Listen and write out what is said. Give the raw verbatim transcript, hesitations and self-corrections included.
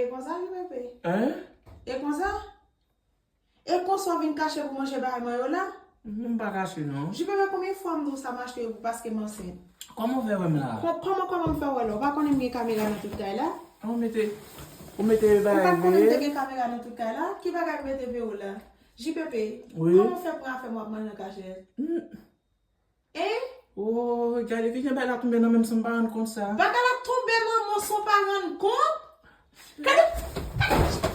E konsa, J P P? Hein? E konsa? E konsa w vin kache pou manje bagay mwen yo la? M pa kache non. J P P, konbyen fwa m di w sa m achte yo pou paske m ansent? Kòman w fè wè m la? Kò- Kòman, kòman m fè wè la? Ou pa konnen m gen kamera nan tout kay la? Ou mete, ou mete Ou pa bagay konnen m te veye. Gen kamera nan tout kay la? Ki bagay m mete veye w la? J P P, Oui. Kòman w fè pran afè m w ap manje nan kachèt? Hmm. Hein? Oh, gade, kijan bagay la tonbe nan men m san m pa rann kont sa. Bagay la tonbe nan men w san w pa rann kont? Gade, gade,